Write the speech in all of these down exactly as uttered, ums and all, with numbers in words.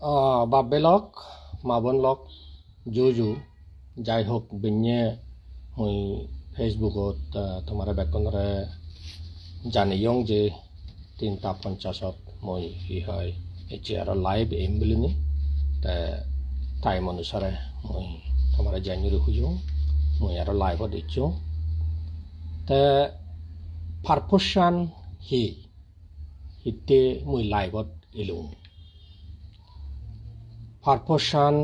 Ah, bab-bei lok, ma-bon lok, juju, jai hok, binne mui Facebook-ot, ah, tomare bekkunore janeyong je tinta ponchasot mui hi hoi ecche aro live em bilinei. Te time onusare mui tomare janeyuri hujong, mui aro live-ot ecchong. Te purpose-an hi? Hitte mui live-ot elung? Purpose-an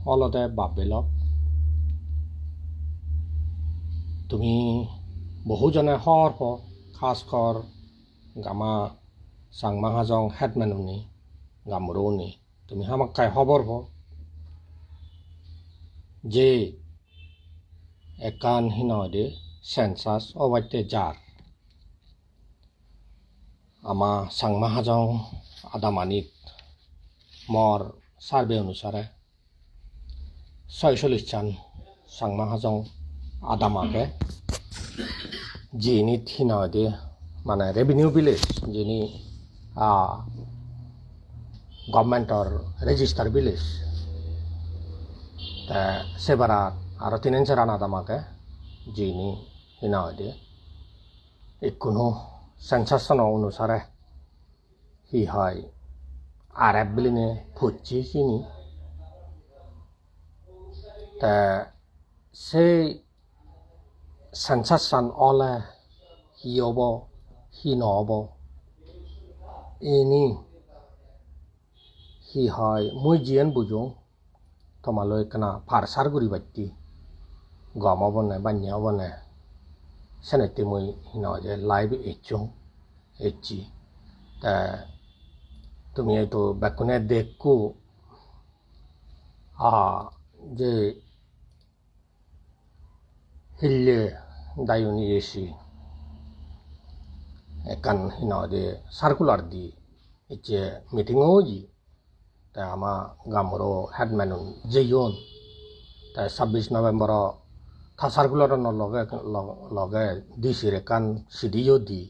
olode bab-bei lok. Tumi bohu jone hor po, khas kor gama Changma Hajong headman-uni, gamuro-uni. Tumi hamakkai hobor po je ekkan hi nang hoide census obatte jar. Ama Changma Hajong adamanit mor survey onusare soychollish chan Changma Hajong adam age, jinit hi nang hoide mane revenue village, jini, ah, government-or register village. Te se bara aro tinen seran adam age, jini hi nang hoide ikkunu census-ano onusare hi hoi R F bilinei pocche sini. Te sei census-an ole hi obo, hi no obo, ini hi hoi mui jiyen bujong, tomaloi ekkana parsar guribatte, gom obo ne, banne obo ne, senette mui hi nang hoide live ecchong, ecchi. Te tumi eto bekkune dekko, ah, je hille dayuni esi ekkan hi nang hoide circular di ecche meeting-o oye. Te ama gamuro headman-un jeyon. Te sabbish November-o ta circular-ano loge, lo-, loge D C-r ekkan sidiyo di.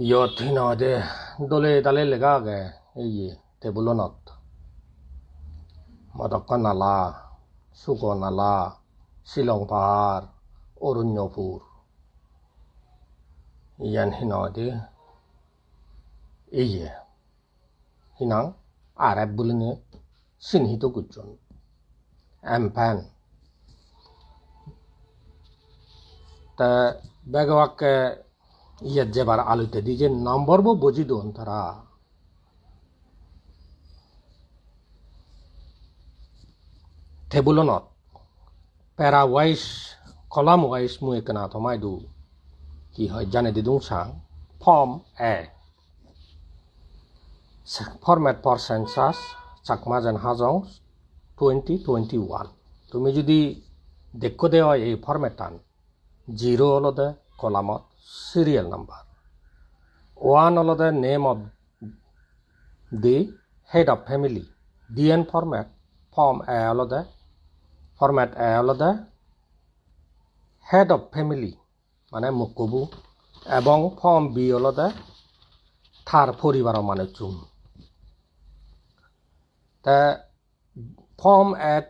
Iyot hi nang hoide dole dale lega age iye table-unot. Modokka nala, Sugo nala, Silong pahar, Orunnyopur. Iyan hi nang hoide iye. Hi nang R F buline sinhito gocchon. Empan. Te bego akke iyet jebar alute di je number bo boji don tara. Table-unot para wise, column wise mui ekkena tomai du. Hi hoi jane didung sang. Form A. Format for census, Chakma Jen Hajong twenty twenty-one. Tumi judi dekko de oi ei format-tan, zero olode column-ot serial number. One olode name of the head of family. Diyen format, form A olode, format A olode head of family, mane mokkobu, ebong form B olode tar poribaro manuchun. Te form A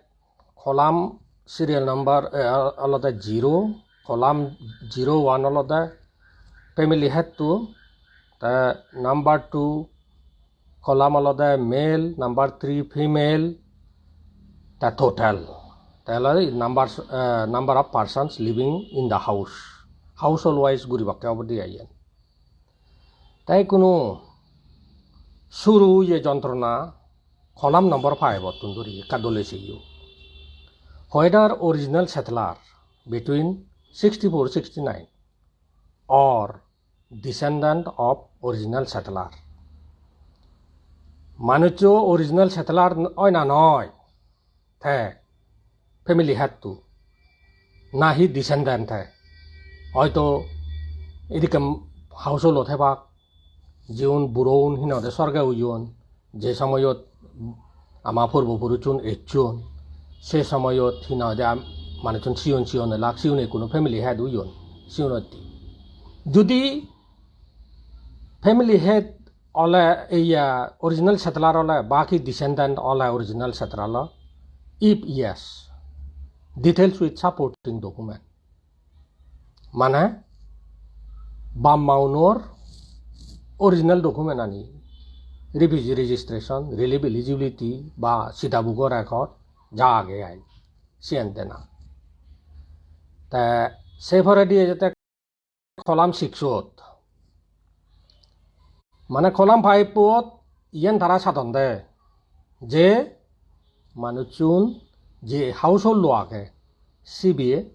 column serial number, eh, olode zero, column zero one olode family head to, te number two column olode male, number three female, te total. Te olode number, eh, number of persons living in the house. Household wise guribakke obode iyen. Te ikkunu suru oye jontrona column number five-ottun dhuri ekka dole seyo. Whether original settler between sixty-four sixty-nine or descendant of original settler. Manuccho original settler oi na noi, te family head to, nahi descendant te. Hoito edikke household-ot thebak, jiun buroun hi nang hoide sorge uyon, je somoyot ama purbo puruchun ecchon, se somoyot hi nang hoide am-, manuchun sigon sigon elak, sigun ekkunu family head uyon, sigun otte. Judi family head ole, iya, original settler ole, baki descendant ole original settler olo? If yes, details with supporting document. Mane, bap ma unor original document ani, refugee registration, relief eligibility ba sidabugo record, ja age ai, siyen dena. Te se poredi ejette column six-ot. Mane column five-ot iyen tara sadonde je manuchun je household lo age, sibe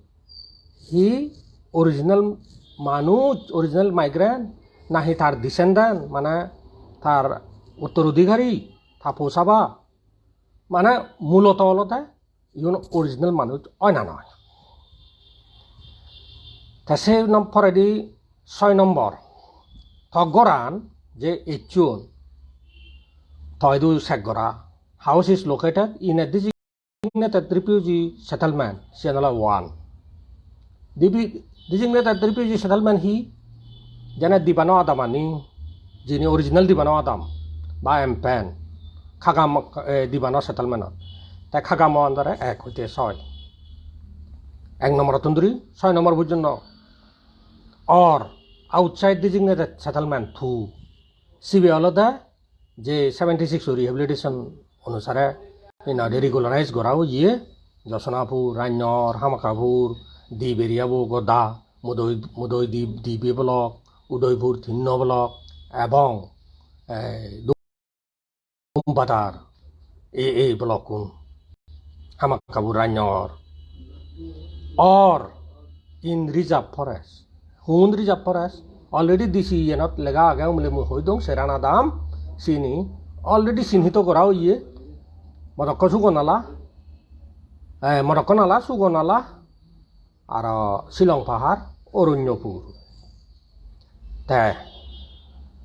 hi original manuj, original migrant, nahi tar descendant, mane tar uttorodhikari, ta posaba, mane muloto olode igun original manuj oi na noi. Te se nom-, poredi soi nombor, to goran je ecchon, to idu check gora, house is located in a designated refugee settlement, siyen ole one. Dibi-, designated refugee settlement hi? Jene Dibano Adam ani, jini original Dibano Adam ba M P N, Kagam, eh, Dibano settlement-ot. Te Kagamo under-e ek hoite soi. Ek nomborottun duri soi nombor pojjonto. Or outside designated settlement two. Sibe olode je seventy six rehabilitation onusare hi nang hoide regularize gora oye, Josonapur, Rannyor, Hamakapur, Dib area bo goda, Mudoi, Mudoi Dib, Dib block, Udaipur tin no block, ebong, eh, Dumbadar, ei, ei block-kun, Hamakapur, Rannyor, or in reserve forest. Hun reserve forest? Already D C yenot lega age, umle mui hoi dong, Seran Adam, sini already sinhito gora oye. Modokko Sugonala, eh, Modokko Nala, Sugonala, aro Shillong Pahar, Oronyopur. Te,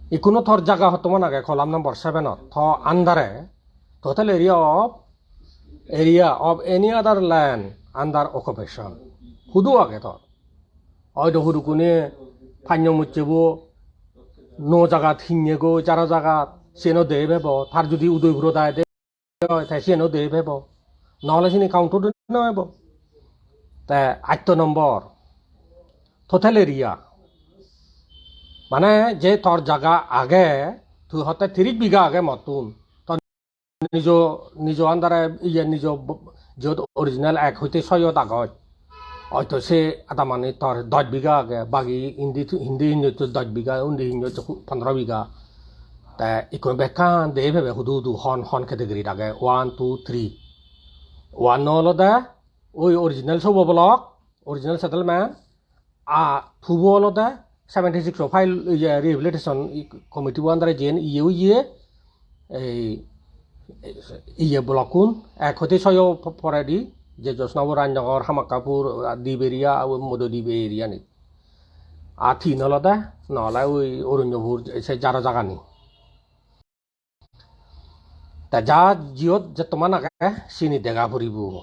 ikkunu tor jaga hottoman age, column number seven-ot, to under-e, total area of, area of any other land under occupation. Hudu age tor? Oido hudukkune panyo mucchebo nuo jagat hinnegoi, jaro jagat, siyeno de pebo, tar judi Udaipurot aai de oi, te siyeno de pebo. Nohole sini count-o no ebo. Te atto nombor, total area. Mane je tor jaga age, tui hotte tiris biga age mottun. Tor nijo, nijo under-e, iye, nijo bo-, jiyot original ek hoite soyot agoj. Hoito se adamani tor dos biga age, bagi indi tu, indi hinyo tu dos biga, undi hinyo tu pondro biga. Te ikkun bekkan de pebe hudu hudu hon, hon category age, one, two, three. One olode oi original sobo block, original settlement, a two bo olode seventy six o file, iye, rehabilitation committee bo under-e jiyen iye oye, ei, iye block-kun, ek hoite soyo po-, poredi, je Josnapur, Rajnagar, Hamakapur, Dib area, aro Mododib area ni. A tin olode, nole oi Oronyopur, se jaro jagani. Te ja jiyot jettoman age, sini dega puribo.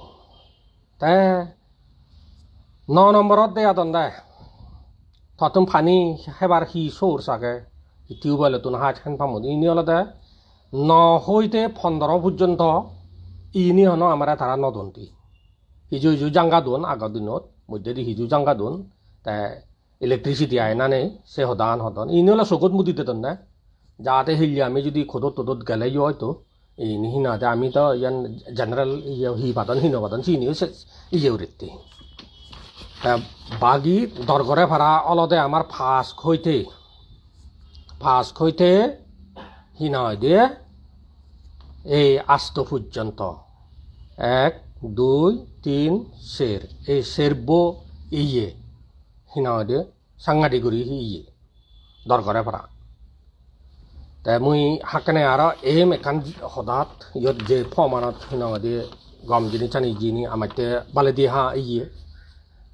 Te no nomborot deya don de. Tottun pani hebar hi source age, tubewell-ottun haj hand pump-ot. Ini olode no hoite pondro pojjonto ini hono amare tara no don de. Hiju hiju janga don agor dinot, moddedi hiju janga don, te electricity ai na nei, se hodan hodon. Ini ole sogot mudi dedon de. Jate hille ami judi kodot todot gele yo hoito, ini hi nang hoide ami to iyan general iye hi padon, hi no padon, sini se iye uritte. Te bagi dorgore para olode amar pass hoite, pass hoite hi nang hoide ei asto pojjonto. Ek, dui, tin, ser. Ei serbo iye, hi nang hoide, sangadi guri iye, dorgore para. Te mui hakkene aro em ekkan hodat, iyot je form-anot hi nang hoide gom jinisani jini amatte baledi ha iye,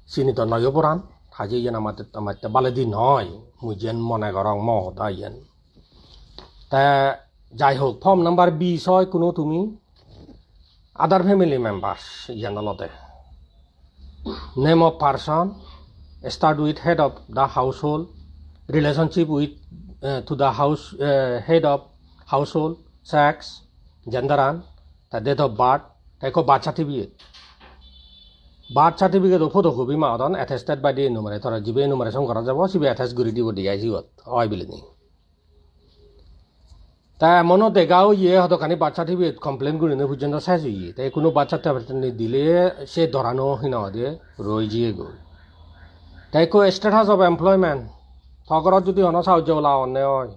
sini to noyo poran, haje iyen amatte, amatte baledi noi, mui jiyen mone gorong mo hoda iyen. Te jai hok, form number B soi kuno tumi other family members, iyan olode name of person, start with head of the household, relationship with, eh, to the house, eh, head of household, sex, gender an, the date of birth, te ekko birth certificate. Birth certificate o photocopy magodon attested by the enumerate, tara jibe enumeration gora jabo, sibe attest guri dibo D I C ot, oi bileni. Ta emono dega oye hodokkani birth certificate complain gurinei pujjonto ses oye. Te ekkuno birth certificate ni dile se dorano hi nang hoide roi jiyegoi. Te ekko status of employment, to gorot judi hono saujje ola onne oi,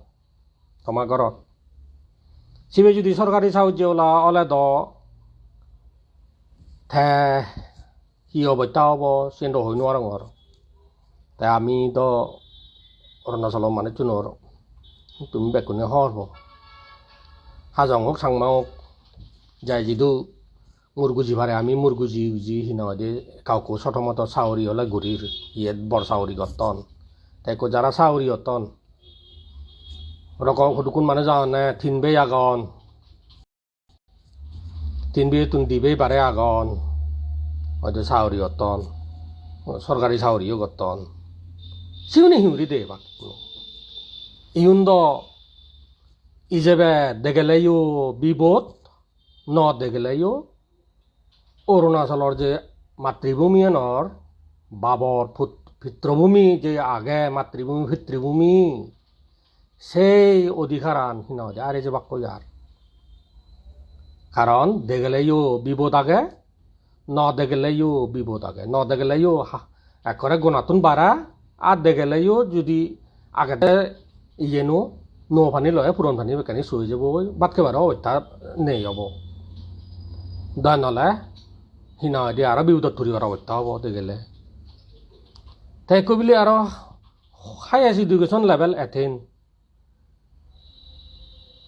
toma gorot. Sibe judi sorkari saujje ola ole do, te hi obosta obo, siyen do hoi nw arongor. Te ami do Arunachalo manuchunor, tumi bekkune hobor po. Hajong ok, Changma ok, jai jidu murguji pare, ami murguji uji hi nang hoide, kaukko soto moto sauri ole gurir, iyet bor sauri gotton. Te ekko jara sauri gotton, rokon hudukkun manuj agonne, tin bei agon. Tin beittun di bei bare agon, hoide sauri gotton, sorkari sauriyo gotton. Siune hi guri de ebak? Iyun do ijebe degeleyo bibod, no degeleyo Arunachalor je matribhumi enor, babor put-, pitrobhumi je age, matribhumi, pitrobhumi, sei odhikaran hi nang hoide are jebakkoi ar. Karon degeleyo bibod age, no degeleyo bibod age. No degeleyo ha-, ekkore gonattun bara, ar degeleyo judi agede iyeno, nuo pani loye puron pani bekkani soi jebogoi, bhat hebar obosta nei obo. Doi nole hi nang hoide aro bibodot puribar obosta obo degele. Te ekko bile aro highest education level eighteen.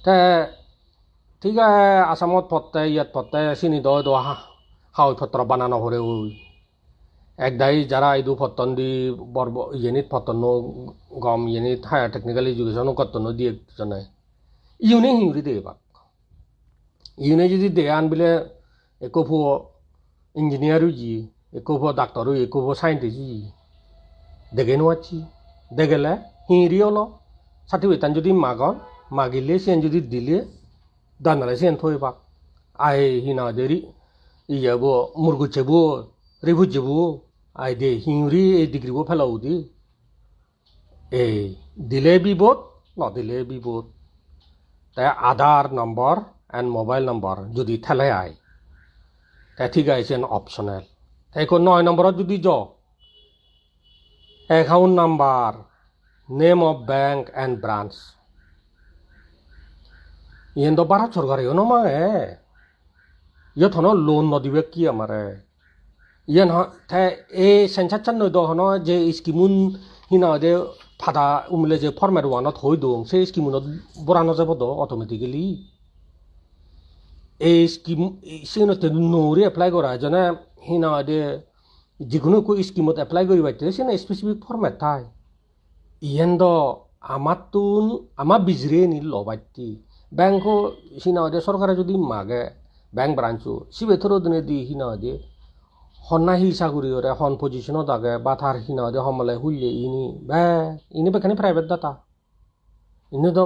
Te thik age, Assamot potte, iyot potte, sini do do ha-, hagoj potro bana nw pore oi. Ek dagi jara idu potton di bor bo-, iyenit potton no gom, iyenit higher technical education gotton no di ek jone. Iyune hi guri de ebak? Iyune judi deyan bile ekko puo engineer oye, ekko puo doctor oye, ekko puo scientist oye, dege nw pacche. Degele hi guri olo? Certificate-tan judi magon, magile siyen judi dile, doi nole siyen thoi ebak. Ai hi nang hoide ri-, iye bo, murgucche bo, ribujje bo, ai de hi guri ei degree bo pelo udi. Ei, dile bibod, no dile bibod. Te Aadhaar number and mobile number judi thele ai, te thik age, siyen optional. Te ekko noi number-ot judi jo, account number, name of bank and branch. Iyen do Bharat sorkare yo nw mange. Iyot hono loan nw dibak ki amare. Iyen ho-, te ei census-annoi do hono je scheme-un hi nang hoide pada umile je format one-ot hoi dong, se scheme-unot bora nw jebo do automatically. Ei scheme, ei, siyenotte nuo guri apply gora jone hi nang hoide, jiguno ekko scheme-ot apply guribatte siyeno specific format thai. Iyen do amattun, ama bijireni lobatte. Bank-o hi nang hoide sorkare judi mage, bank branch-o, sibe through dinedi hi nang hoide honna hi saguri gore, hon position-ot age, ba tar hi nang hoide homole hulle ini, be, ini bekkani private data. Ini do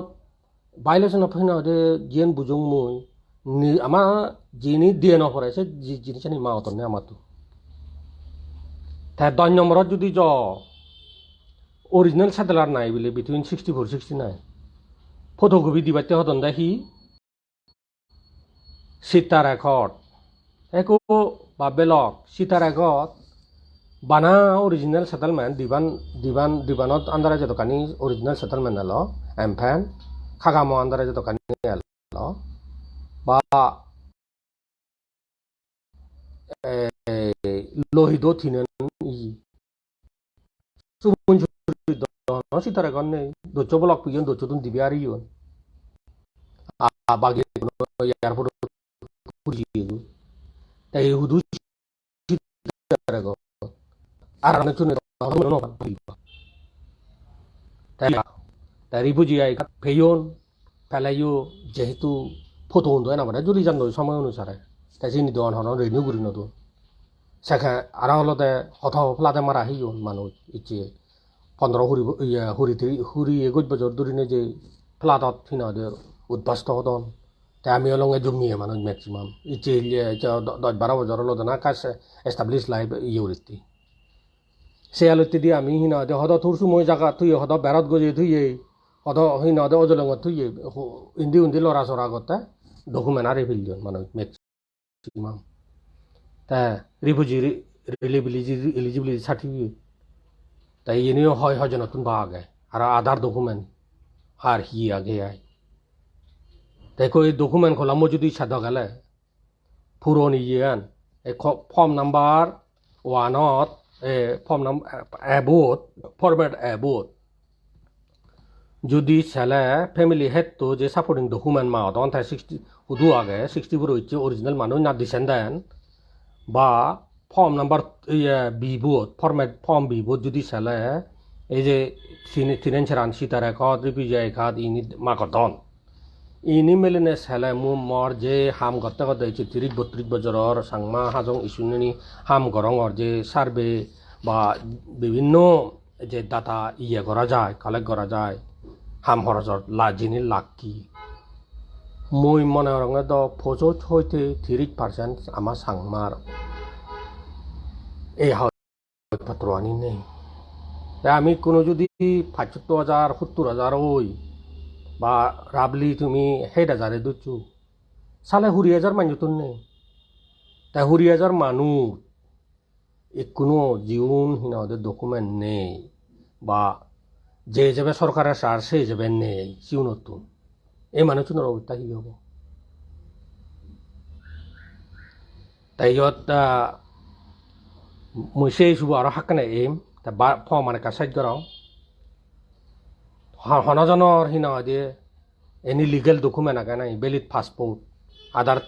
violation of hi nang hoide jiyen bujong mui, ni-, ama jini diye nw pore se ji-, jinissani magodonne amattun. Te doj nomborot judi jo, original settler nai bile between sixty-four sixty-nine. Photocopy dibatte hodon de hi? Sitta record. Ekko bab belok, sitta record. Bana original settlement diban, diban, dibanot under-e jodokkani original settlement elo, M pan, Khagamo under-e jodokkani elo, ba, eh, Lohido tinen i. Sumun suri dono sitta record nei. Dosso block piyon, dossodun dibe ari yon. A, bagi kono airport puri jeyegoi. Te hi hudu sitta record? Ar ane chune dono no. Te, te refugee I card peyon, peleyo jehetu photo undo ena bana juri jandoi somoy onusare. Te sini dogan hono renew guri no don. Seke aro olode hoto floods-e mara heyon manuj icche. pondro kuri bo-, iye, kuri tiri, kuri egoch bojor durine je floodot hi nang hoide udbasto odon. Te ami olonge jommiye manuj maximum. Icche hille, icche do-, dosh baro bojor olode na ekka se-, established life iye guritte. Se alotte di ami hi nang hoide hodo tur sumoi jaga tuye, hodo berot goje tuye, hodo hi nang hoide ojolongot tuye, ho-, indi undi lora sora gotte document are pillon manuj maximum. Te refugee re-, relief eligi-, eligibility certificate. Te iyeniyo hoi hojonottun ba age. Aro other document ar hi age ai. Te ekko ei document column-o judi sado gele, puron iyean, ei ko-, form number one-ot, eh, form num-, eh, A-bot, format A-bot. Judi sele family head-to je supporting document magodon, te sixty, hudu age, sixty-four icche original manuj na descendant, ba form number, iye, B-bot, format form B-bot judi sele, ei je tin-, tinen seran sita record, refugee I card, ini magodon. Ini milinei sele mu mor je ham gotte gotte ecche tiris bottiris bojoror Changma Hajong issue nini ham gorongor, je survey ba bibinno je data iye gora jai, collect gora jai, ham horojor la-, jini laggi. Mui mone goronge do pojoj hoite tiris percent ama Changmar ei ha-, potro ani nei. Te ami ikkunu judi pachsotto hajar, sottor hajar oi, ba roughly tumi sait hajar e ducchu, sale kuri hajar manuj nei. Te kuri hajar manuj ikkunu jiun hi nang hoide document nei, ba je ijebe sorkare sar se ijebe nei, siunottun. Ei manuchunor obostha hi obo? Te iyot, ah, mui se issue-bo aro hakkene em, te ba-, form-an ekka sej gorong. Ho-, hono jonor hi nang hoide any legal document age nahi, valid passport, other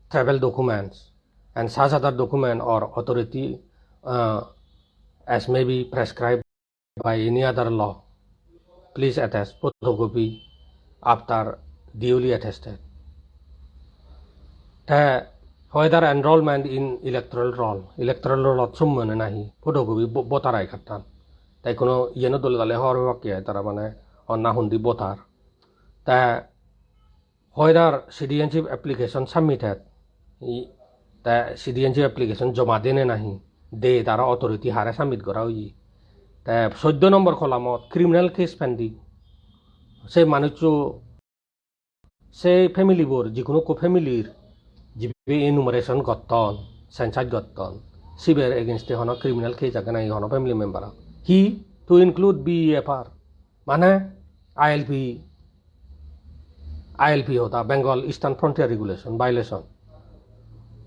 travel documents, and such other document or authority, uh, as may be prescribed by any other law, please attach photocopy after duly attested. Te whether enrollment in electoral roll, electoral roll-ot sommo ne nahi, photocopy vo-, voter I card-tan. Te ikkunu iyeno dole dale hobor pebakke ai tara mane honna hundi voter. Te whether citizenship application submitted, i-, te citizenship application joma dene nahi, date aro authority hare submit gora oye. Te soddo nombor column-ot criminal case pending. Se manuccho, se family bor, jikuno ekko family-r jibe enumeration gotton, census gotton, siber against-e hono criminal case age nahi hono family member-or. Hi, to include B E F R. Mane I L P, I L P hoda Bengal Eastern Frontier Regulation violation.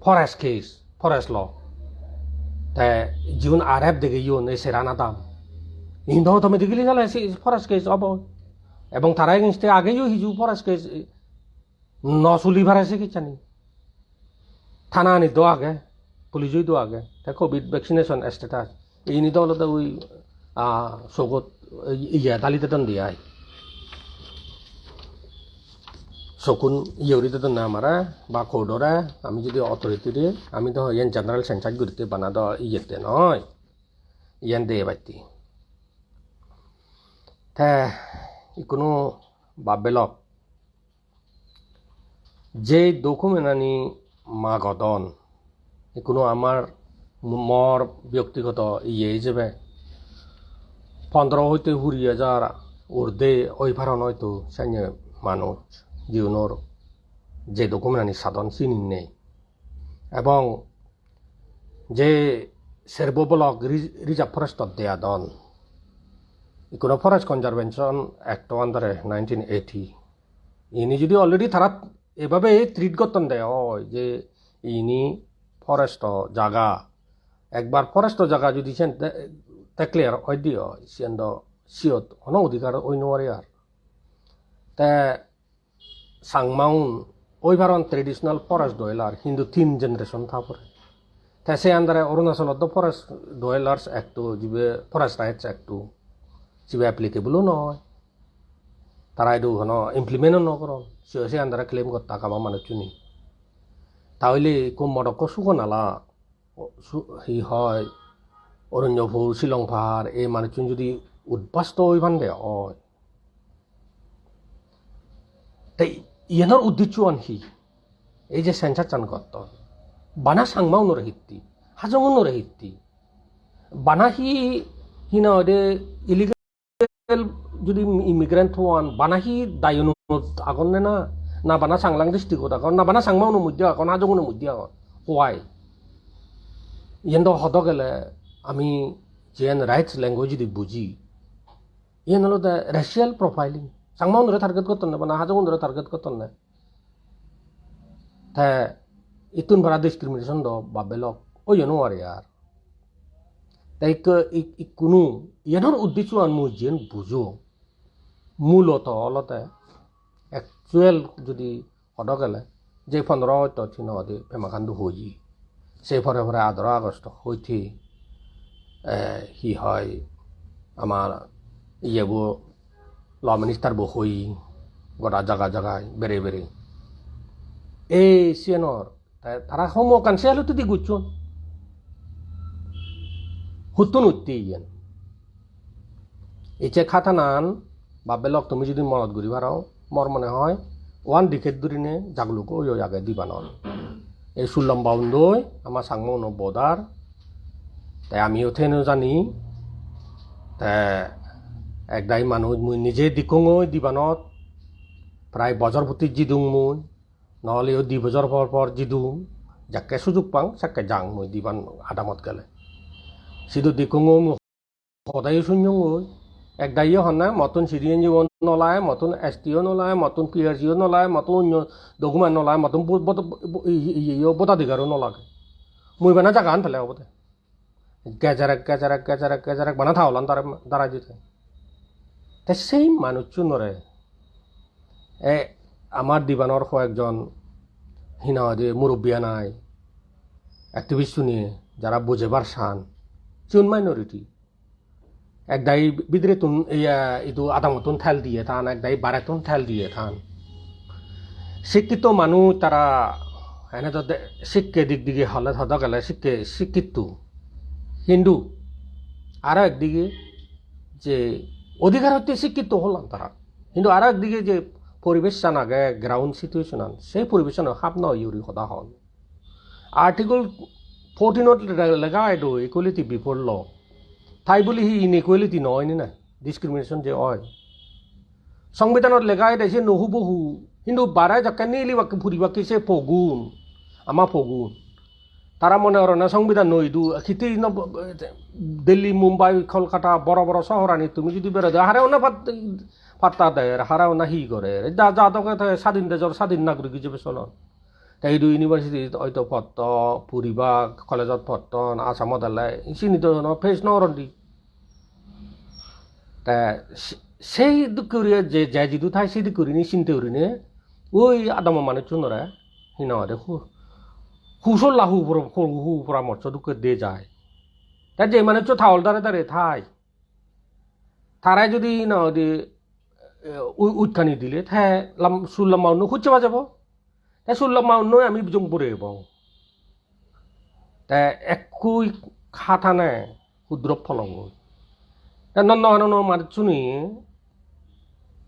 Forest case, forest law. Te jiun R F degeyon ei seran adam. Indo automatically sale si forest case obo. Ebong tara against-e ageyo hiju forest case no suli pare se kissani. Thanani do age, police-oi do age, te covid vaccination status. Ini do olode ui, ah, sogot, iye dali dedon de ai. Sokkun iye guri dedon na amare, ba court-ore, ami jodi authority-re, ami do iyen general census guritte bana do iyette noi. Iyen de batte. Te ikkunu bab belok. Je document-ani magodon, ikkunu amar mor byaktigoto iye ijebe pondro hoite kuri hajar urde oi paron hoito senne manuj jiunor je document-ani sadon sini nei. Ebong je serbo block re-, reserve forest-ot deadon, ikkunu Forest Conservation Act-o under-e nineteen eighty. Ini jodi already tara ebabe treat gotton de oi je ini forest-o jaga, ekbar forest-o jaga jodi sen de-, declare oi de oi, siyen do siyot hono odhikar oi no pare ar. Te Changmaun oi paron traditional forest dweller, hintu tin generation ta pore. Te se under-e Arunachalot do Forest Dwellers Act-o, jibe Forest Rights Act-o, jibe applicable-o noi. Tara idu hono implement-o no goron. Se, se under-e claim gotta haba manuchchune. Tahole ikko modokko Sugonala, o, su-, hi hoi, Oronyapur, Shillong Pahar, ei manuchchun jodi udbasto oi pande oi. Te iyenor uddecchuan hi? Ei je census-an gotton, bana Changmaunore hittey, Hajongunore hittey, bana hi, hi nang hoide illegal judi immigrant oan, bana hi Diyunot agonne na, na bana Changlang district-ot agon, na bana Changmaunor moddhe agon, Hajongunor moddhe agon? Why? Iyen do hodo gele ami jiyen rights language-edi buji, iyen olode racial profiling. Changmaunore target gottonne bana Hajongunore target gottonne. Te ittun para discrimination do babbe lok oiyo no pare ar. Te ikko-, ik-, ikkunu iyenor uddecchuan mui jiyen bujong, muloto olode actual judi hodo gele je pondro August-ot hi nang hoide Pema Khandu hoye, se pore pore adaro August-ot hoite, eh, hi hoi, amar iyebo, law minister bo hoye, goda jaga jagai bere bere. Ei siyenor, te tara homework-an se halottedi gocchon. Huttun utte iyen? Ecche khatanan babbe lok tumi judi monot guri paro, mor mone hoi one decade durine jagluk oi oi age dibanot. Ei sul lamba undoi ama Changmauno bodar, te amiyo thei no jani, te ek dagi manuj mui nije dikkongoi dibanot, prai bojor putti jidung mui, noleyo di bojor por por jidung, jakke sujug pang sakke jang mui diban adamot gele. Sidu dikkongoi mui hodayo sunyongoi. Ek dagi honne mottun C D N G-o no lage, mottun S T-o no lage, mottun P R C-o no lage, mottun onyo document no lage, mottun bo-, bo-, bo-, i-, i-, iyeyo vote adhikar-o no lage. Mui bana jagagan pele obode. Gejerek, gejerek, gejerek, gejerek bana thaolan dare-, darai jete. Te sei manuchchunore, e, amar dibanor hoyekjon hi nang hoide murubbi anai, activist-une jara bujebar san, siun minority. Ek dagi bidirettun, iya, idu adamottun tel diye than, ek dagi barettun tel diye than. Sikkito manuj tara, ene do de-, sikke dik dige hole hodo gele sikke sikkito. Hintu aro ekdige je odhikar hotte sikkito holan tara. Hintu aro ekdige je poribessan age, ground situation-an, sei poribessan hap no oi guri hoda hon. Article fourteen-ot le-, lega age do equality before law. Tai buli hi inequality noi ni na? Discrimination je oi. Songbidanot lega age de siyen no hubo hu. Hintu bare jokke nili bakke puri bakke se pogun. Ama pogun. Tara mone gorone songbidan noi du. Hittey no, Delhi, Mumbai, Kolkata, boro boro sohorani tumi judi berode, hare honna pat-, patta der, hare honna hi gorer. Ja, ja dokke te sadin dejor, sadin nagorik ijebe solon. Te idu university-t oito potton, puribak, college-ot potton, Assamot ele, sini do hono face no goron di. Te se-, sei dokke guri je, je jidu thai sei dokke gurinei sinte gurinei, oi adamo manuchchunore, hi nang hoide, hu-, husolla hu pora-, hu-, hu poramorso dokke de jai. Te je manuchcho thaol dare dare thai, tare judi hi nang hoide, eh, u-, utkani dile, te lam-, sul lamba unno hucche bajebo. Te sul lamba unno ami bijong pure ebong. Te ekkui hatane hudro polongoi. Te nonno hanono manuchchuni,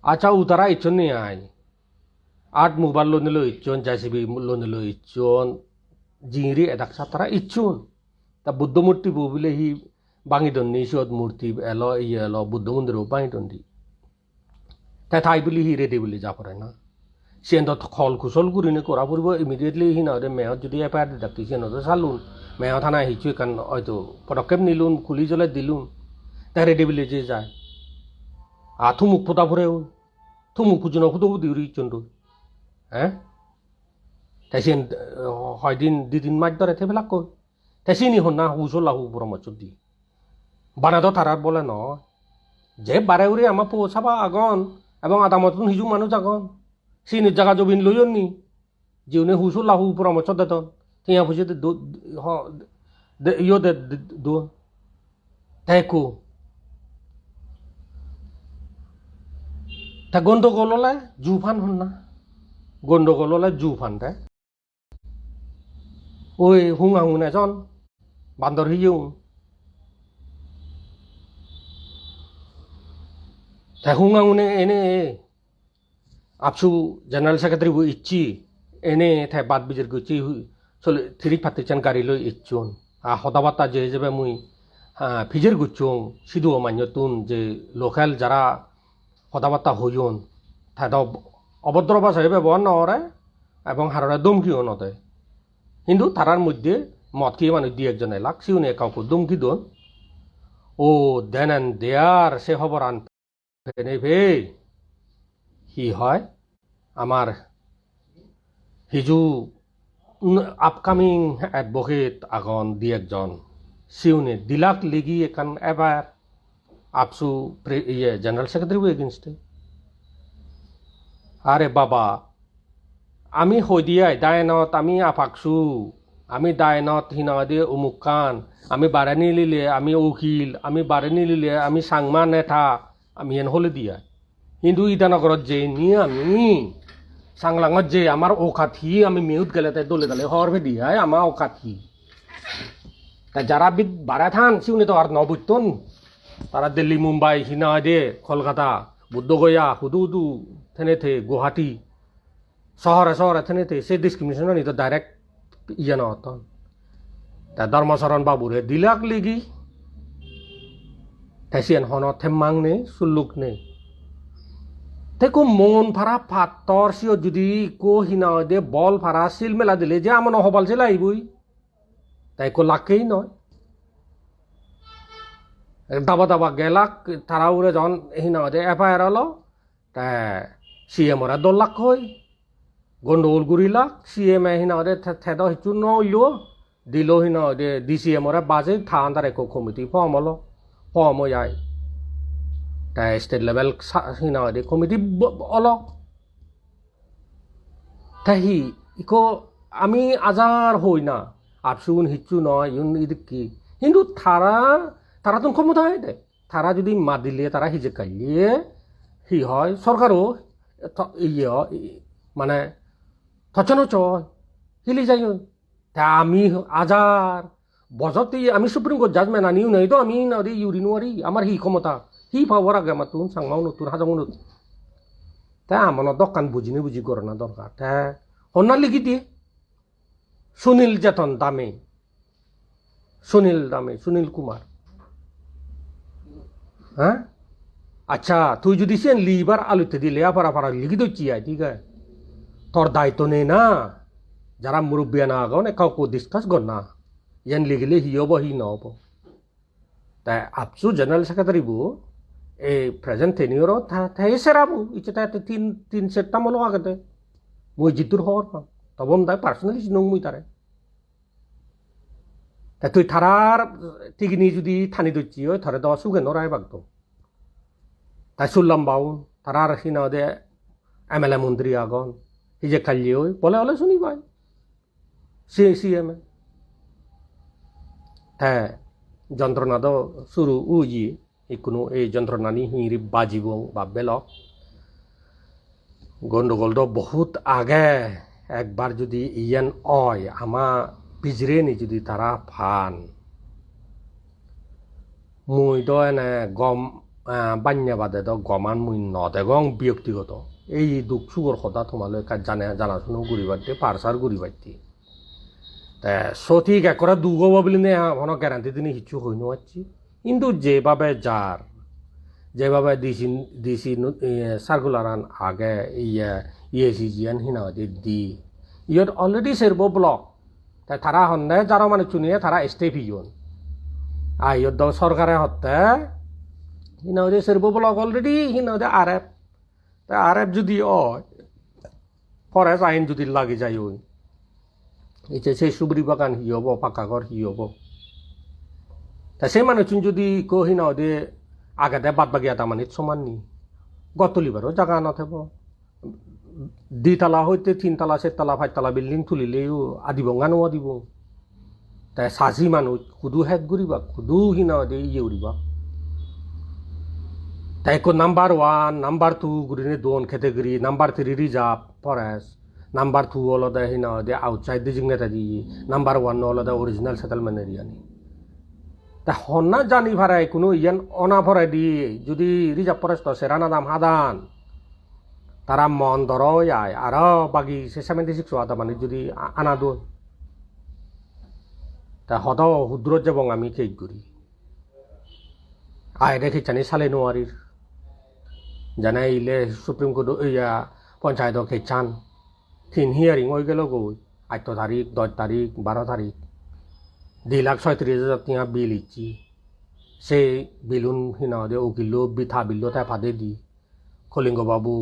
accha, utara icchon ni ai. Art mover lonei loi icchon, J C B lonei loi icchon, jingiri edak satara icchon. Ta Buddho murti bo bile hi bangi donni, siyot murti elo, iye elo, Buddho mondir-o bangi dondi. Te tai bili hi ready bili ja pore na? Siyen do kol kusol gurinei gora puribo, immediately hi nang hoide meyot judi F I R didakke siyen do salun, meyot thana hissu ekkan hoito podokkep nilun, kuli jole dilun, te ready bili je jai. A thumuk poda pore un, thumuk pujuno hudo hudi guri icchon do. Eh? Te siyen, eh, hoidin, di tin mas dhore thebelakkoi. Te sini honna husolla hu poramorso di? Bana do tarar bole noi. Je bare hure ama po saba agon, ebong adamottun hiju manuj agon. Sini jaga jobin loyon ni? Jiune husolla hu poramorso dedon. Tenga poije de do, ho, de, iyo de, de, do. Te ekku. Te gondogol ole ju pan honna? Gondogol ole ju pan te. Oi hunga hungun ejon, bandor hiyung. Te hungangune ene AAPSU General Secretary bo icche, ene te bat bijer gocche, hu-, sole tiris pattisan gari loi icchon. A hoda batta je jebe mui, ah, pijer gocchong sidu o manjottun je local jara hoda batta hoyon, te do obodro bhasha bebohar no gore ebong harore dhomkiyo no de. Hintu tarar moddhe mod hiye manuj di ekjon elak, siune ekka ekka dhomki don. O then and there se hoboran penei pei, hi hoi, amar hiju upcoming advocate agon di ekjon, siune dilak ligi ekkan F I R AAPSU pre-, iye, General Secretary bo against e. Are baba, ami hoi di ai, dainot ami AAPSU, ami dainot hi nang hoide umukkan, ami bare nilile ami ukil, ami bare nilile ami Changma neta, ami iyen hole di ai. Hintu Itanagarot jeinei ami Changlangot je amar okat hi, ami miyut gele te dole dale hobor pei di ai ama okat hi. Te jara bit bare than siune do ar no bujjon. Tara Delhi, Mumbai, hi nang hoide Kolkata, Buddha Gaya, hudu hudu thenei te Guwahati, sohore sohore thenei te se discrimination ani do direct iye no otton. Te Dharmacharan babure dilak ligi. Te siyen hono temmang nei, sulluk nei. Te ekko Mon para pattor siyot judi ekko hi nang hoide Bol para sil mela dile je amono hobal sela iboi. Te ekko lakkei noi. Daba daba gelak tara ugure jon hi nang hoide F I R olo. Te C M ore dol lakkoi. Gondogol gurilak, C M e hi nang hoide te, te do hissu no oilo, dilo hi nang hoide D C M ore baje ta under ekko committee form olo, form oi ai. Te state level sa-, hi nang hoide committee bo-, olo. Te hi, ikko ami ajar hoi na, AAPSU-un hissu noi, iyun idikke. Hintu tara, tarattun khomota age de. Tara judi madile, tara hijekkaile, hi hoi, sorkaro to-, iye o, i-, mane, toccho noccho oi, hili jai oi. Te ami ajar bojor te ami Supreme Court judgment ani unei do ami na uri yuri nuari, amar hi khomota, hi power age amattun, Changma unottun, Hajong unottun. Te amono dokkan bujine buji gorana dorkar. Te honna ligi diye? Sunil Jeton Dame. Sunil Dame, Sunil Kumar. Hah? Accha, tui judi siyen libar alutte dile apara para ligi docchi ai, thik age? Tor daitto nei na? Jara murubbiyan agon, ekka ekka discuss gor na. Iyen ligile hi obo, hi no obo. Te AAPSU General Secretary bo ei present tenure-ot ta-, te sera bo, icche te, te tin, tin set term olo agede. Mui jiddur hobor pang. Tobon dai personally sinong mui tare. Te tui tarar tigini judi tani docchi oi, tore do suge no raibak do. Te sullam baun, tarar hi nang hoide M L A montri agon. Hijekkaile oi, bole ole suni pai. C-, C M e. Te jontrona do suru oye, ikkunu ei jontronani hingiri bajibong bab belok. Gondogol do bohut age, ekbar judi iyen oi, ama pijireni judi tara pan, mui do ene gom, ah, banne bade do goman mui no degong byaktigoto. Ei duk sugor hoda tomaloi ekka jane, jana suno guribatte, parsar guribatte. Te sotik ekkore duk obo biline hono guarantee dine hissu hoi no pacchi. Hintu jebhabe jar, jebhabe D C, D C nu-, eh, circular-an age, iye, E A C G-an hi nang hoide di. Iyot already serbo block. Te tara honne jaro manuchchuniye tara stay piyon. Ai iyot do sorkare hotte, hi nang hoide serbo block already, hi nang hoide R F. Te R F judi oi, forest ain judi lagi jai oi, icche se suguri bagan hi obo, pakka ghor hi obo? Te se manuchchun judi ikko hi nang hoide agede bad bagi adamanit soman ni, ghor tulibaro jaga no thebo. Di tala hoite tin tala, ser tala, pach tala building tulileyo adibong ano adibong. Te saji manuj hudu het guribak, hudu hi nang hoide iye guribak. Te ekko number one, number two gurinei don category, number three reserve forest, number two olode hi nang hoide outside designated area, number one olode original settlement area ni. Te honna jani pare ikkunu iyen ona poredi judi reserve forest-o seran adam hadan, tara mon doro oi ai, aro bagi se seventy six o adamani judi a-, ana don. Te hodo huddurot jebong ami case guri. Aide case-ani sale nw parir. Jane ile Supreme Court-o, iya, ponchayeto case-an. Tin hearing oi gelo goi. Atto tarik, dos tarik, baro tarik. Di lakh soitris hajar tenga bill icche. Se billun hi nang hoide ukillo bi-, ta billo te padedi. Kolingo babu,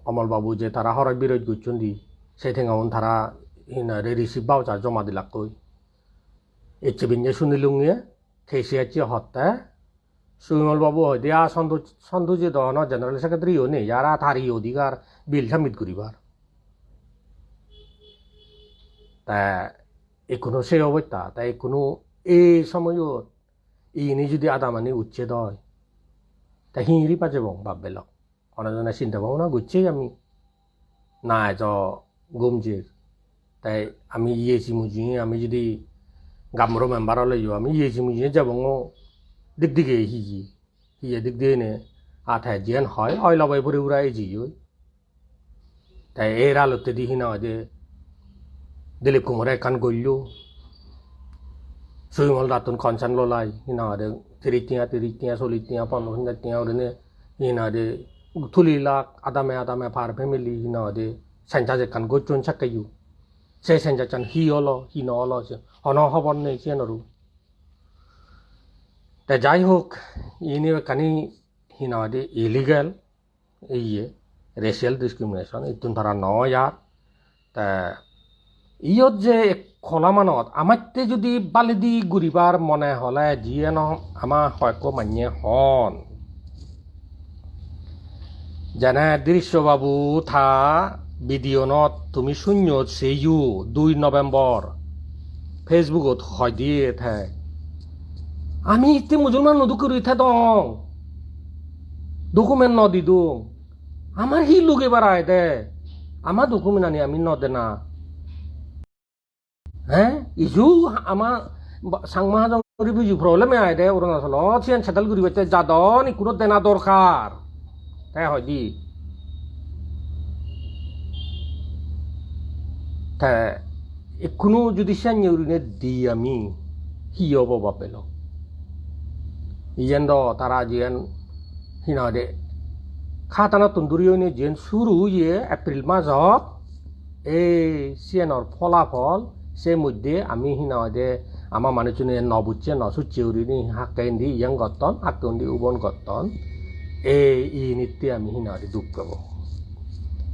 Omol babu je tara horoj biroj gocchon di. Se tengaun tara hi nang hoide receipt voucher joma dilakkoi. Ecche binne sunilunge, case ecche hotte. Subimal babu hoide, "A, Sontu-, Sontuji do hono general secretary-o nei, ar a tari odigar bill submit guribar." Te ikkunu se obosta, te ikkunu ei somoyot ini judi adamani ucche doi, te hingiri pajebong bab belok. Hono jone sinte bhabona gocche ami. Na ejo gum jer. Tai ami iye si mujunge, ami judi gammuro member oleyo, ami iye si mujunge jebongo dik dige hiye. Hiye dik dige ne, a te jiyen hoi, oi lobo puri pura ejiyoi. Tai ei ralottedi hi nang hoide Dilip Kumare ekkan gollo. Subimal dattun consent lolai, hi nang hoide tiris tenga, tiris tenga, chollis tenga, ponjash tenga gurinei, hi nang hoide tuli lak adame adame per family, hi nang hoide census ekkan gocchon sakkeyo. Se census-an hi olo, hi no olo, se hono hobor nei siyenoru. Te jai hok, ini ekkani hi nang hoide illegal, iye, racial discrimination, ittun tara no oyar. Te iyot je ek-, holamanot amatte judi baledi guribar mone hole jiyen ama hoyekko manye hon. Jene Drisho babu ta video-not tumi sunyot seyo dui November Facebook-ot hoi diye te. Ami itte Musulman no dokke guri thedong. Document no didung. Amar hi lugebar aide? Ama document ani ami no dena. He? Iju ama ba-, Changma Hajong guri buji problem aide Arunachalot, siyan settle guribatte jadon ikkuro dena dorkar. Te hoide. Te ikkunu judi senne urine di ami, hi obo bab belo? Iyen do tara jiyen hi nang hoide khatanottun duri oine jiyen suru oye April majot, ei siyenor pholapol se moddhe ami hi nang hoide ama manuchchune no bucche, no sucche gurinei hakke indi iyen gotton, hakke undi ubon gotton. Ei initte ami hi nang hoide duk pebo.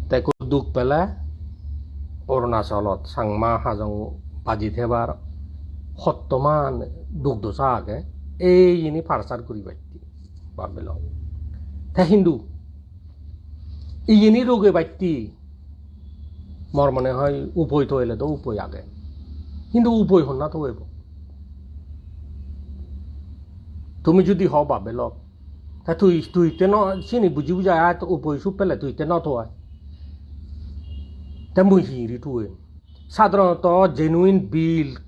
Te ekku duk pele Arunachalot Changma Hajong baji thebar hottoman duk dosa age, ei ini parsar guribatte bab belo. Te hintu iyeni rogebatte mor mone hoi upoi toile do upoi age. Hintu upoi honna toebo? Tumi judi ho bab belok, ta tui, tui te no, sini buji buji ai, to upoi sup pele tui te no to ai. Te mui hi ri tui? Sadharonoto genuine bill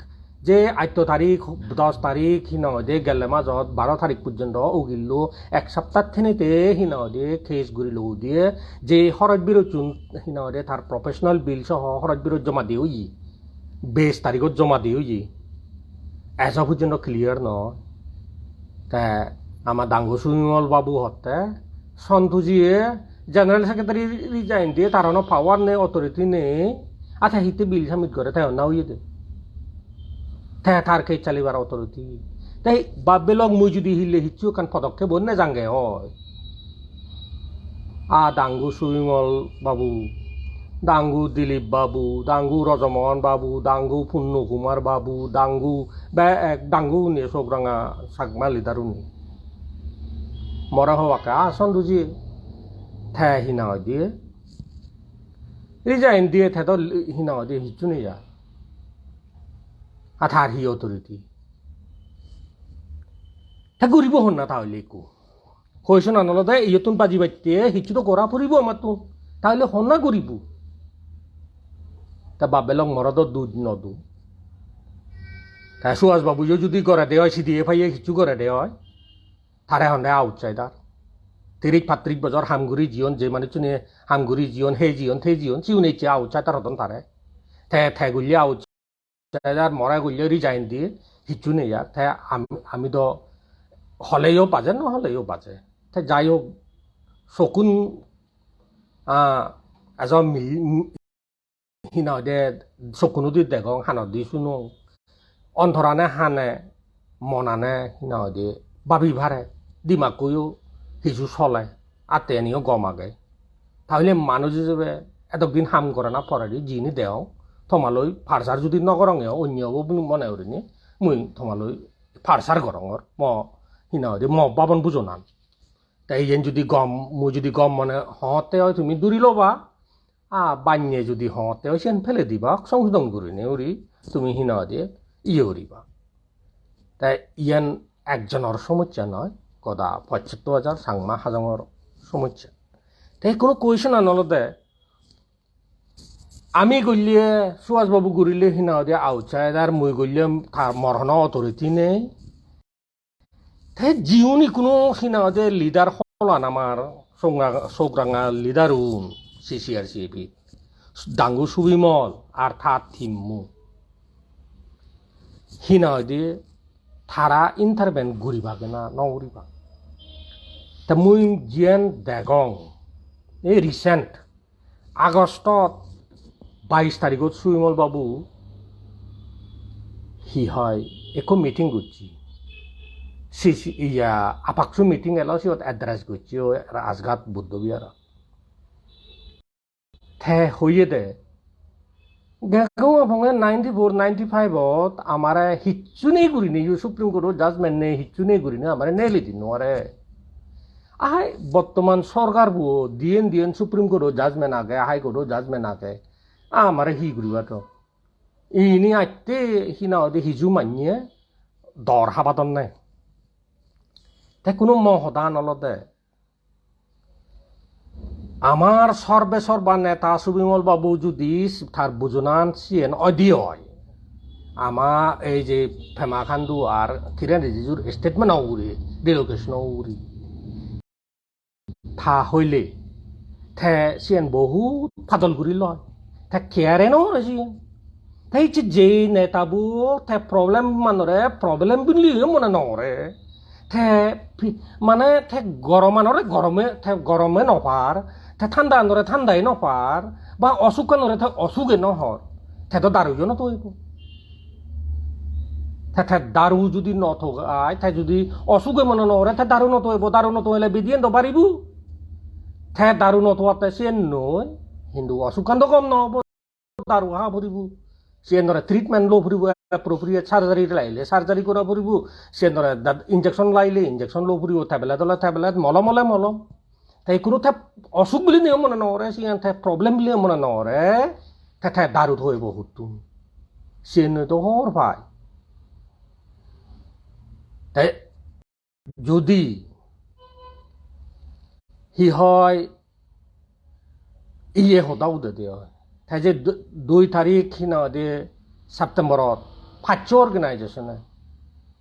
je atto tarik, dos tarik, hi nang hoide gelle majot baro tarik pojjonto ugillo ek sapta thenete hi nang hoide case guri lou diye, je horoj birochun hi nang hoide tar professional bill soho horoj biroj joma diye oye, beis tarigot joma diye oye. Ejo pojjonto clear no. Te ama dangu Subimal babu hotte, Sontujiye general secretary resign diye, tar hono power nei, authority nei. Ate hitte bill submit gore, te honna oyede? Te tar case chalibar authority. Te bab belok mui judi hille hissu ekkan podokkep ne jange oi. A dangu Subimal babu, dangu Dilip babu, dangu Rajamohan babu, dangu Punnu Kumar babu, dangu be-, ek dangu ni sok ranga Chakma leader uni. More hobakke, a Sontuji, te hi nang hoide? Resign diye te do hi nang hoide hissu nei ar. A tar hi authority? Te guribo honna tahole ekku? Question an olode iyottun bajibatte hissu do gora puribo amattun. Tahole honna guribo? Te bab belok more do duj no do. Te Suhas babuyo judi gorede oi, C D F-e hissu gorede oi, tare honde outsider. Tiris pattiris bojor ham guri jiyon, je manuchchune ham guri jiyon, he jiyon, te jiyon, siune icche outsider hodon tare. Te, te gulle outsider, more gulle resign diye, hissu nei ar. Te ami, ami do holeyo baje, no holeyo baje. Te jai hok, sokkun, ah, ejo mil-, hi nang hoide, sokkunodi degong, hanodi sunong, ontorane hane, monane hi nang hoide, babi pare, dimakkoyo hissu sole, atteniyo gom age. Tahole manuj ijebe edok din ham gorana poredi jini degong, tomaloi parsar judi no goronge, onyo obo mone gurinei mui tomaloi parsar gorongor, mo hi nang hoide, mo babon bujonan. Te iyen judi gom, mui judi gom mone hotte oi tumi duri loba, a banye judi hotte oi siyen pele diba, songsodon gurinei uri tumi hi nang hoide iye guriba. Te iyen ekjonor somossa noi, goda pochchotto hajar Changma Hajongor somossa. Te hono question an olode, ami gulle, Suhas babu gurile hi nang hoide outsider, mui gulle tar mor hono authority nei. Te jiun ikkunu hi nang hoide leader holan amar songra-, sogranga leader un C C R C P. Dangu Subimol ar ta team-mo. Hi nang hoide tara intervene guribak na no guribak. Te mui jiyen degong, ei recent August-ot bais tarigot Subimol babu hi hoi ekko meeting gocche. Si, si, iya, APCSU meeting elo, siyot address gocche oi Rajghat Buddha Vihar-ot. Te hoyede, Gegong aponge ninety-four ninety-five-ot amare hissu nei gurinei, yo Supreme Court-o judgment nei, hissu nei gurinei amare neli di nuare. Ahai, bottoman sorkar bo diyen diyen Supreme Court-o judgment age, High Court-o judgment age. Amare hi guribato? Ini atte hi nang hoide hiju manye dor habadonne. Te kuno mo hodan olode, amar sorbe sorba neta Subimol babu judi tar bujonan siyen oide oi, ama ei je Pema Khandu ar Kiren Rijijur statement o ugure, relocation o ugure, ta hoile te siyen bohut padol guri loi. Te care no gore siyen. Te icche je neta bo te problem manore problem bili mone no gore. Te pi-, mane te goromanore gorome, te gorome no par, te thandaanore thandai no par, ba osukkanore te osuge no hor, te do daruyo no toibo. Te, te daru judi no togai, te judi osuge mone no gore, te daru no toibo, daru no toile bidiyen do baribo. Te daru no toatte siyen noi, hintu osukkan do gom no obo. Daru ha puribo, siyenore treatment lo puribo, appropriate surgery laile surgery gora puribo, siyenore da-, injection laile injection lo puribo, tablet ole tablet, molom ole molom. Te ikkunu te osuk bili niyo mone no gore, siyen te problem bili mone no gore, te, te daru toibo huttun? Siyen noi do hobor pai. Te judi hi hoi, iye hoda udede oi. Te je du-, dui tarik hi nang hoide September-ot paccho organization-e,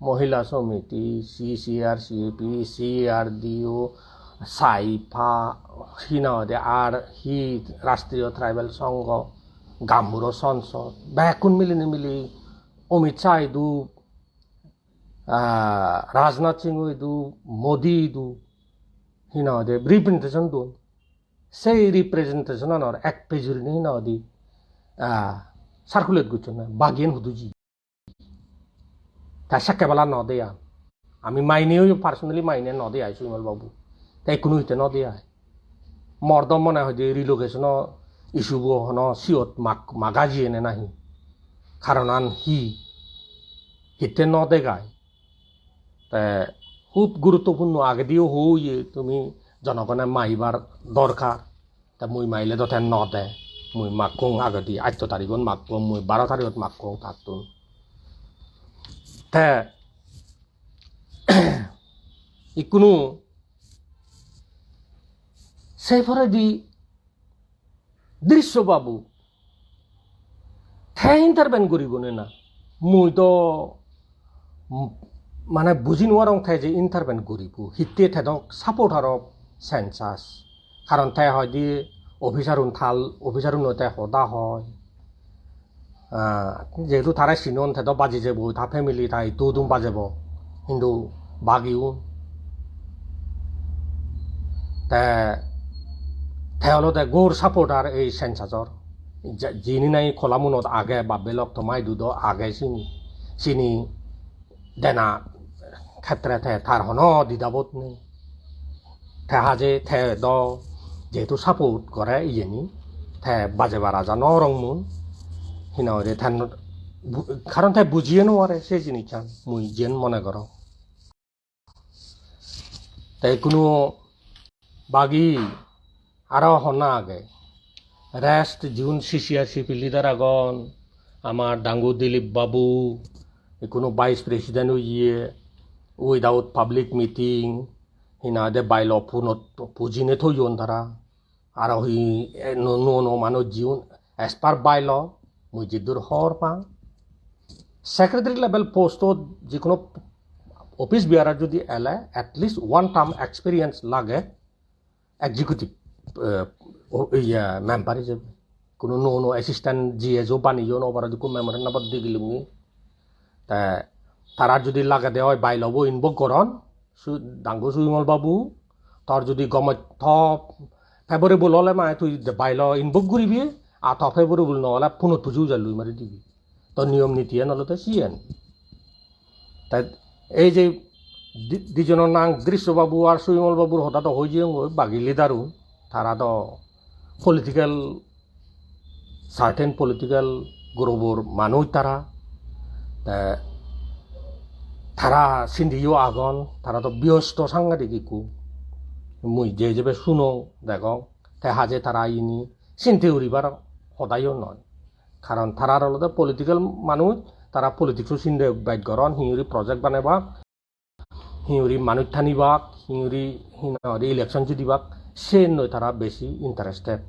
Mohila Somiti, C C R C P, C R D O, saipa, hi nang hoide ar hi Rashtriyo Tribal Sangho, Gaonbura Sansod, bekkun milinei mili Amit Shah idu, ah, Rajnath Singh idu, Modi idu, hi nang hoide representation don. Sei representation-anor ek page gurinei hi nang hoide, ah, circulate gocchonne, bagiyen hudu ji. Ta sekke bala no de an. Ami maine oyo personally maine no de ai Subimol babu. Ta ikkunu hitte no de ai. Mor do mone hoide relocation-o issue bo hono siyot mak-, maga jiyene nahi. Karonan hi? Hitte no degai? Te hub guruttopurno agediyo hoye tumi jonogone maibar dorkar. Te mui maile do te no de. Mui makkong agedi atto tarigot makkong, mui baro tarigot makkong tattun. Te ikkunu se poredi Drisho babu, te intervene guribo ne na? Mui do mm, mane buji nuarong te je intervene guribo, hitte te do support aro census. Karon te hoide officer-un tal, officer-uno te hoda hoi. Ah, jehetu tare sinon, te do baji jebo, ta family, ta itto udum bajebo. Hintu bagiun, te, te olode gor supporter ei census-or. Ja-, jini nahi kolamunot age, bap belok toma idu do age sini. Sini dena khetre te tar hono didabot nei. Te haje te do jehetu support gore iyeni, te bajebar aja no gorong mui. Hi nang hoide ten bu-, karon te bujiye no pare se jinissan, mui jiyen mone gorong. Te ikkunu bagi aro honna age. Rest jigun C C R C P leader agon, amar dangu Dilip Babu, ikkunu vice president oye, without public meeting, hi nang hoide bylaw punot pujine thoyon tara. Aro hi, eh, nuo, nuo, nuo manuj jiun as per bylaw, mui jiddur hobor pang. Secretary level post-ot jikono office bearer jodi ele, at least one term experience lage executive, eh, o, iya, member ijebe. Kono nuo, nuo assistant G S o baneyon, oboraw ikko memorandum-ot digilungi. Te tara jodi lagede oi bylaw-bo invoke goron, su-, dangu Subimal Babu, tor jodi gomot to favorable ole mane tui de bylaw invoke guribi, ar to favorable no ole punot puju ujalloi mari dibi. To niyom niti-an olode siyen. Te ei je di-, dijono nang Drisho Babu ar Subimal Babur hoda do hoi jeyongoi, bagi leader-un, tara do political, certain political group-or manuj tara. Te tara sindiyo agon, tara do byosto sangadik ikko. Mui je jebe sunong degong, te haje tara ini sinte guribar hodayo noi. Karon tarar olode political manuj, tara politics-o sinde bej goron, hi guri project banebak, hi guri manuj tanibak, hi guri, hi nang hoide election jidibak, sennoi tara besi interested.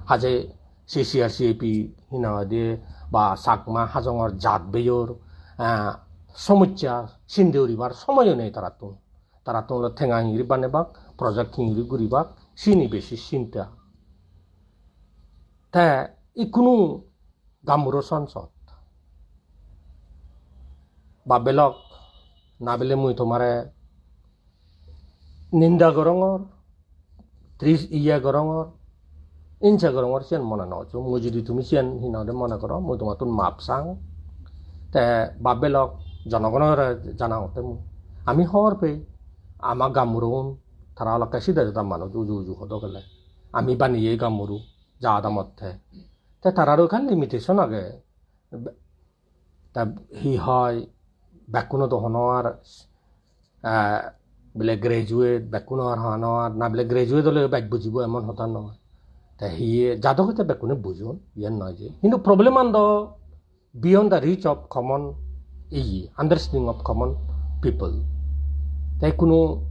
Haje C C R C A P, hi nang hoide, ba Chakma Hajongor jat beyor, ah, somossa sinde guribar somoyo nei tarattun. Tarattun olode tenga hi guri banebak, project hi guri guribak, sini besi sinta. Te ikkunu gaonburo songsot. Bap belok, na bile mui tomare ninda gorongor, tris iya gorongor, insa gorongor, siyan mone no hoccho. Mui jodi tumi siyan hi nang hoide mone goro, mui tomattun map sang. Te bap belok, jonogonore janangotte mui. Ami hobor pei, ama gaonburoun, tara olakke sida jada manuj uju uju hodo gele. Ami baneye gaonburo, ja adamotte. Te tararo ekkan limitation age. Be-, ta hi hoi, bekkuno do hono ar, eh, bile graduate, bekkuno ar hono ar, na bile graduate ole bej bujibo emon hoda noi. Te hi jadok te bekkune bujon, iyan noi je. Hintu problem an do beyond the reach of common, iye, understanding of common people. Te kuno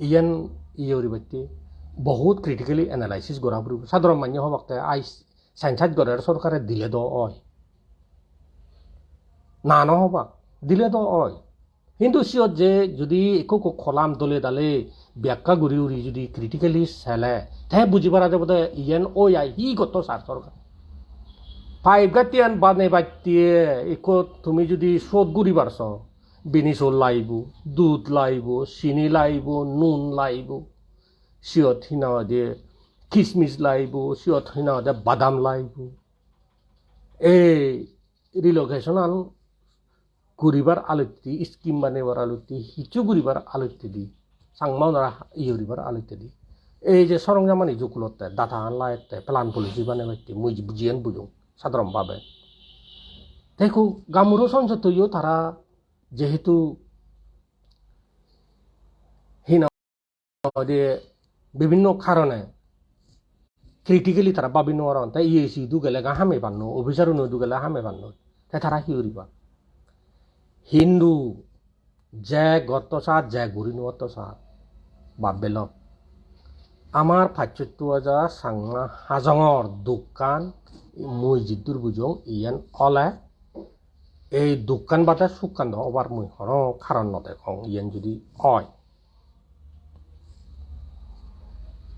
iyan iye guribatte bohut critically analysis gora puribo. Sadharon manye hobak te ai census gorer sorkare dile do oi. Na no hobak, dile do oi. Hintu siyot je jodi ekko ekko kolam dole dale byakka guri guri jodi critically sele, te buji para jebode iyen oi ai hi gotto sar sorkar. Pipe gattiyan banebatte ekko tumi jodi sot guribar so, bini sol laibo, dud laibo, sini laibo, nun laibo, siyot hi nang hoide kismis laibo, siyot hi nang hoide badam laibo. Ei relocation an guribar alotte, scheme banebar alotte, hissu guribar alotte di, Changma unore iye guribar alotte di. Ei je sorongjamani jukulotte, data an laette, plan policy banebatte, mui jiyen bujong, sadharon bhabe. Te ekku gaonburo songsottoyo tara jehetu hi nang hoide bibinno karone critically tara babi nw paron, te E A C idu gele ga hame panno, officer uno idu gele hame panno, te tara hi guriba? Hintu je gotto sat, je guri nw gotto sat, bap belok. Amar pachchotto hajar Changma Hajongor dukkan mui jiddur bujong, iyen ole Ei dukkan bade sukkan do obar mui hono karon no degong, iyen judi oi.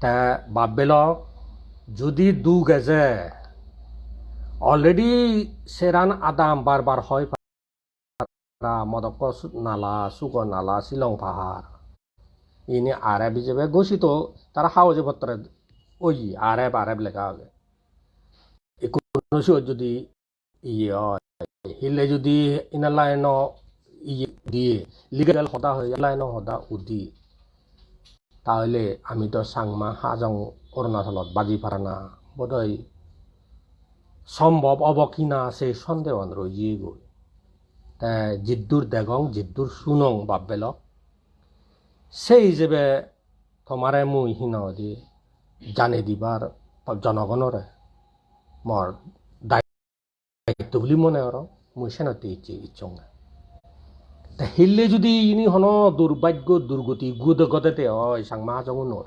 Te bab belok, judi duk eje, already seran adam bar bar hoi para, Modokko su-, nala, Sugo nala, Silong pahar. Ini R F ijebe ghoshito, tara hagoj pottre oye, R F, R F lega age. Ekko siyot judi iye oi, hille judi Inner Line-o iye udi, legal hoda hoi, Inner Line-o hoda udi, tahole ami do Changma Hajong Arunachalot baji parana bodoi sombhob obo kina, se sondehan roi jiyegoi. Te jiddur degong, jiddur sunong bab belok, se ijebe tomare mui hi nang hoide janei dibar jonogonore mor daitto buli mone gorong, mui senotte icche icchonge. Te hille judi ini hono durbhaggo, durgoti gude godede oi Changma Hajongunor,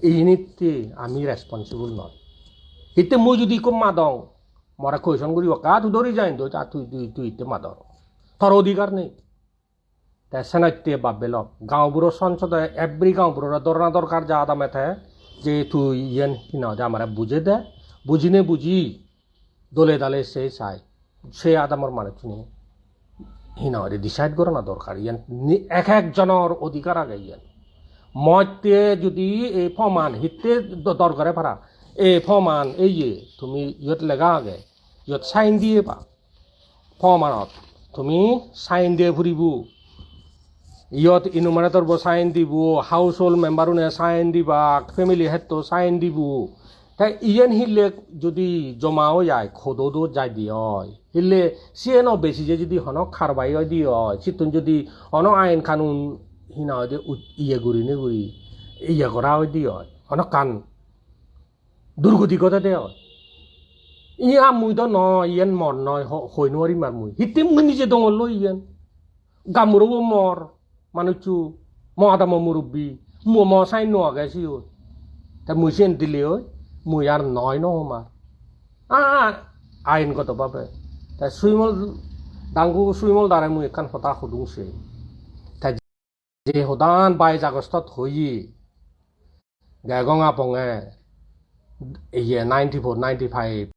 initte ami responsible noi. Hitte mui judi ikko madong, more question guribo, "Ka tui dori jain do, ta tui, tui, tui itte mador. Tor odhikar nei." Te senotte bab belok, gaonburo songsode every gaonburore dhorna dorkar ja adame te, je tui iyen hi nang hoide amare bujei de, bujine buji dole dale se sai, se adamor manuchchune hi nang hoide decide gorana dorkar. Iyen ni-, ek ek jonor odhikar age iyen. Motte judi ei form-an hitte do-, dorkare para, ei form-an ei ye tumi iyot lega age, iyot sign diye ba. Form-anot tumi sign diye puribo. Iyot enumerator bo sign dibo, household member-une sign dibak, family head-to sign dibo. Te iyen hille judi joma oi jai, court-ot jai de oi, hille siyeno besi je judi hono karbai oi de oi, sittun judi hono ain kanun hi nang hoide ut-, iye gurinei guri iye gora oi de oi, hono ekkan durgoti godede oi. Iya mui do noi, iyen mor noi, ho-, hoi nw parim ar mui. Hitte mui nije dongor loi iyen. Gaonburobo mor, manuccho, mo adamo murubbi, mo, mo sign nw age siyot. Te mui siyen dile oi, mui ar noi nw hom ar. Ah, aingoto bhabe. Te Suimol, dangu Suimol dare mui ekkan hoda hodung se. Te je hodan bais August-ot hoye, Gegong Aponge, iye ninety-four, ninety-five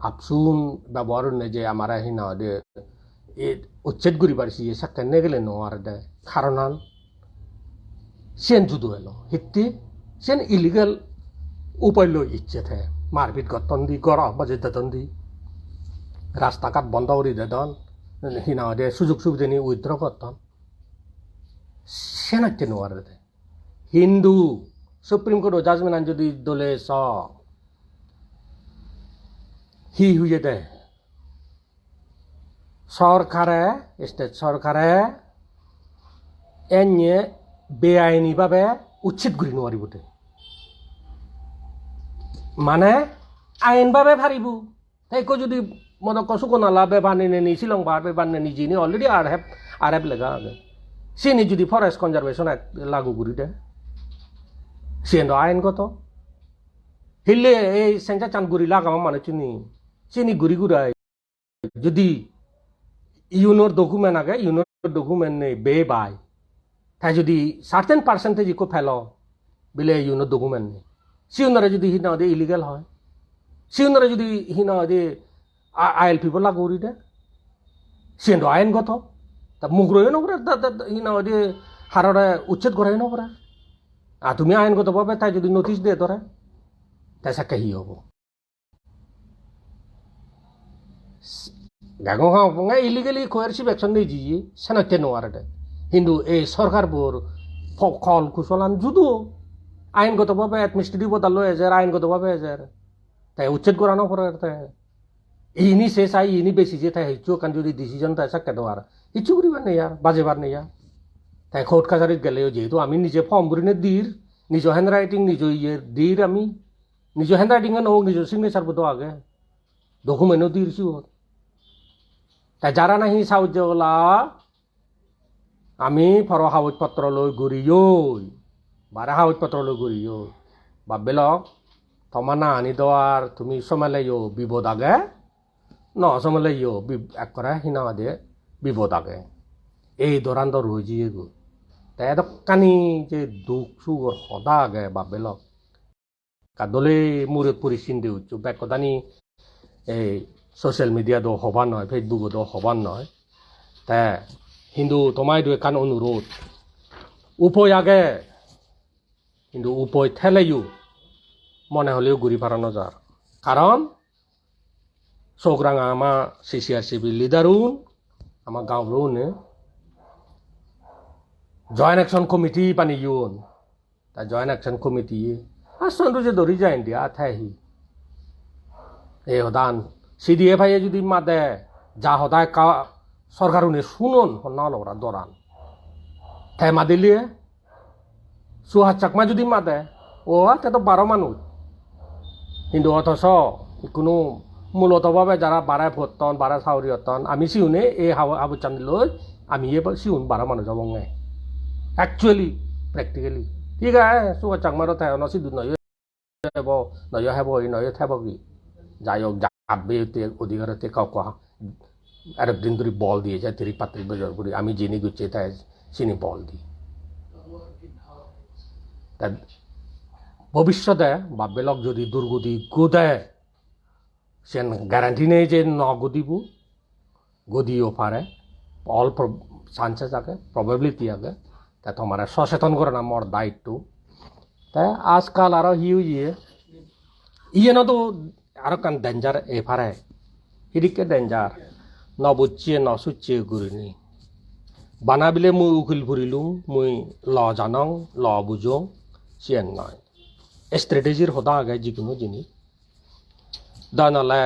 AAPSU-n bebohar gurinei je amare hi nang hoide, e, ucched guribar siye sekke negele nw parede. Karonan siyen judo elo. Hitte? Siyen illegal upai loi icche te. Marpit gotton di, ghor baje dedon di, rasta ghat bondo guri dedon, hi nang hoide, sujog subideni withdraw gotton. Siyen ucche nw parede. Hintu Supreme Court-o judgment-an judi dole so, hi hoyede? Sorkare, state sorkare enne beaini bhabe ucched guri nw paribo de. Mane ain bhabe paribo. Te ekko judi Modokko Sugo nala bebani neni, Silong pahar bebani neni, jini already R F, R F lega age, sini judi Forest Conservation Act lagu guri de, siyen do aingoto. Hille ei census-an guri lagama manuchchune, sini guri gurai judi iyunor document age, iyunor document nei, bebei. Te judi certain percentage ikko pelo, bile iyunor document nei, siunore judi hi nang hoide illegal hoi, siunore judi hi nang hoide I-, ILP bo lagu guri de, siyen do aingoto. Ta muk roiyo nw pare, ta, ta, ta, hi nang hoide harore ucched gora nw pare. Ar tumi aingoto bhabe te judi notice de tore, te sekke hi obo? Gegong Aponge illegally coercive action nei jiye, senotte nw parede. Hintu ei sorkarbor po-, kol kusolan judo. Aingoto bhabe administrative order loi ejer, aingoto bhabe ejer. Te ucched gora nw pore te. Ini se sai, ini besi je te hissu ekkan judi decision te sekke do ar hissu guribar nei ar, bajebar nei ar. Te court kacharit geleyo jehetu ami nije form purinei dir, nijo handwriting, nijo iye dir ami, nijo handwriting-an o, nijo signature bo do age, document-o dir siyot. Te jara nahi saujje ola, ami poro hagoj potro loi guriyoi, bare hagoj potro loi guriyoi. Bab belok, toma nangani do ar tumi someleyo bipod age, no somele yo bi-, ekkore hi nang hoide bipod age. Ei doran do roi jiyegoi. Te edokkani je duk sugor hoda age bap belok. Ekka dole murot puri sinde uccho, bek hodani ei social media do hobar noi, Facebook-o do hobar noi. Te hintu toma idu ekkan onurot. Upoi age, hintu upoi theleyo mone holeyo guri para no jar. Karon sok ranga ama C C R C B leader-un, ama gaonbura-une Joint Action Committee baneyon. Ta Joint Action Committee a sondu je dori jai indi a the hi. Ei hodan C D F I-e judi made, ja hoda ekka sorkarune sunon, honna olo ora doran. Te madile Suhas Chakma judi made, o te to baro manuj. Hintu otoso ikkunu muloto bhabe jara bare potton, bare sauri otton, ami siune ei habo-, habochan loi, ami ye siun baro manuj obonge. Actually, practically. Thik age, Suhas Chakmaro te ono sidu noyo hebo, noyo hebo, noyo thebo ki. Jai hok, jat biyotti odhikar otte kaukko ha-, arek din dhuri bol diye jai, tiris patris bojor dhuri ami jini gocchi te sini bol di. Te bobissote bap belok jodi durgodi gode, sen guarantee nei je no godibo, godiyo pare, all pro-, chances age, probability age. Te tomare soseton gorana mor daitto. Te ajkal aro hi oye, iyen do aro ekkan danger ei pare. Hidikke danger? No bucche, no sucche gurinei. Bana bile mui ukil purilung, mui law janong, law bujong, siyen noi. Strategy-r hoda age jikunu jinis. Doi nole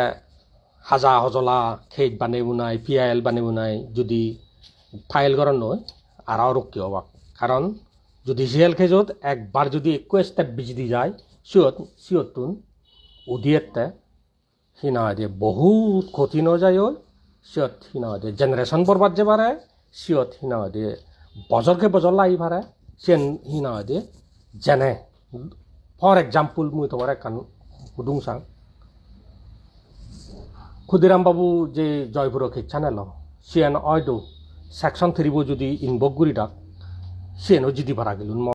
haja hojola case banei bunai, P I L banei bunai judi file goron noi, aro rokki obak. Karon judicial case-ot ekbar judi ekko step bijedi jai, siyot, siyottun udi ette hi nang hoide bohut kotin oi jai oi, siyot hi nang hoide generation borbad je pare, siyot hi nang hoide bojor ke bojor lagi pare, siyen hi nang hoide jene. For example, mui tomare ekkan hudung sang. Khudiram Babu je Joypuro case-an elo, siyen oido section three bo judi invoke guri dak, siyeno jidi para gelun mo-,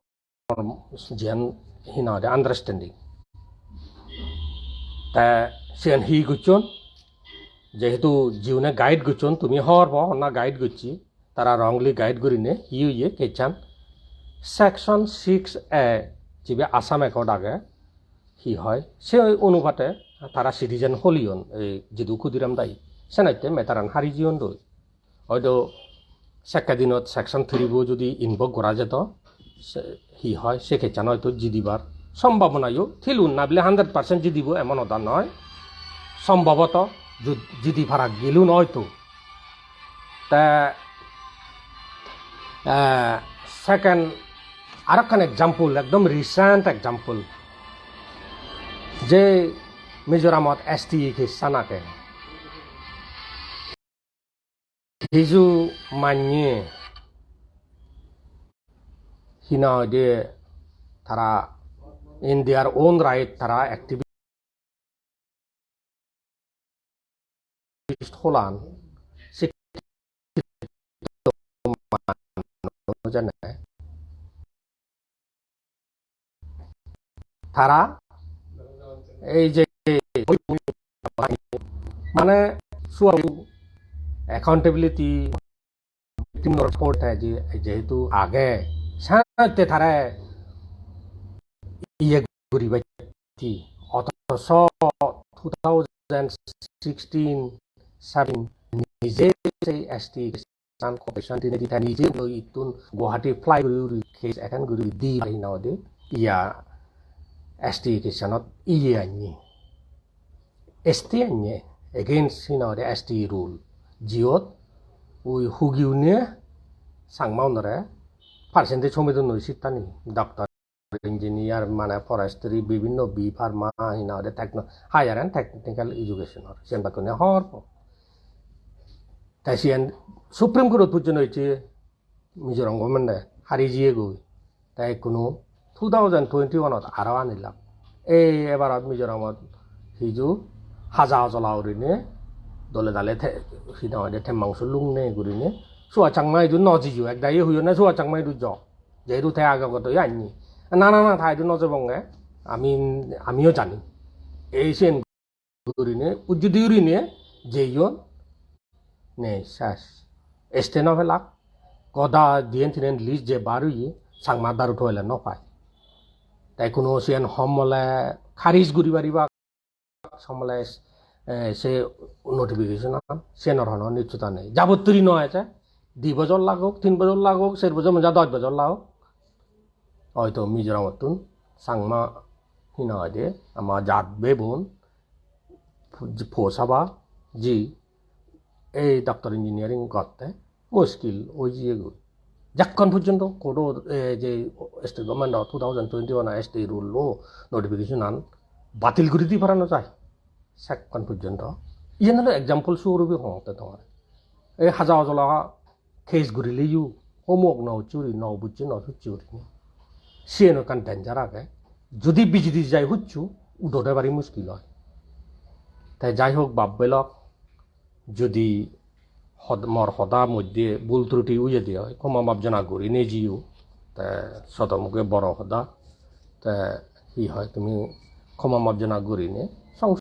jiyan hi nang hoide understanding. Te siyen hi gocchon? Jehetu jiune guide gocchon, tumi hobor po, honna guide gocche, tara wrongly guide gurinei hi oye case-an? Section six A jibe Assam Accord age, hi hoi, se onupate tara citizen holiyon, ei jidu Khudiram dai, senotte matter-an hari jiyon doi. Hoito sekke dinot section three bo judi invoke gora jeto, se, hi hoi, se case-an hoito jidibar sombhabona yo thilun, na bile hundred percent jidibo emon hoda noi. Sombhoboto ju-, jidi para gelun hoito. Te, eh, second, arokkan example, ekdom recent example. Je Mizoramot S T case-an age. Hiju manye hi nang hoide tara in their own right tara activist holan, sikkito manuj ene. Tara ei je mane suaru accountability, victim-or support te je, jehetu age, senotte tare iye guribatte. Otoso two thousand sixteen seventeen nije sei S T case-an cooperation dinei di te nije loi ittun Guwahati fly guri guri case attend guri di hi nang hoide iya S T case-anot iye anye. S T anye against hi nang hoide S T rule. Jiyot ui hugiune Changmaunore percentage homei don noi sittani. Doctor, engineer, mane forestry, bibhinno B Pharma, hi nang hoide techno-, higher and technical education-or. Siyen bekkune hobor po. Te siyen Supreme Court-ot pujjon oiche, Mizoram government-e hari jiyegoi. Te ikkunu two thousand twenty-one-ot aro anilak. Ei ebarot Mizoramot hiju haja hojola gurinei dole dale te, hi nang hoide, temmang sulung nei gurinei Suhas Changma idu no jiyo, ek dagi hoyo na Suhas Changma idu jo, jehetu te age godo anni. Na, na, na, ta idu no jebonge, ami, amiyo jani. Ei siyen gurinei, ujjudi gurinei jeyon, nei ses. Stay no pelak, goda diyen tinen list je bar oye, Changma daru toile no pai. Tai kuno siyen hom ole kharis guri pariba, hom ole, eh, se notification an, siyenor hono nichchota nei. Jabotturi no ese, di bojor lagok, tin bojor lagok, ser bojor, monja dosh bojor lagok. Hoito Mizoramottun Changma, hi nang hoide, ama jat bebun, po saba, ji, ei doctor engineering gotte muskil oi jiyegoi. Jekkon pojjonto court-o, eh, je state government-o two thousand twenty-one state rule-o notification-an batil guri di para no jai, sekkon pojjonto. Iyen olo example suguri hongotte tomare. Ei haja ojola case gurileyo homework no ucche guri, no bujje, no sucche guri. Siyen ekkan danger age. Judi B J D jai hucchu, udode bari muskil oi. Te jai hok, bab belok, judi hod-, mor hoda moddhe bul truti oyede oi, khoma mabjona guri nejiyo. Te sodo muge boro hoda. Te hi hoi, tumi khoma mabjona gurine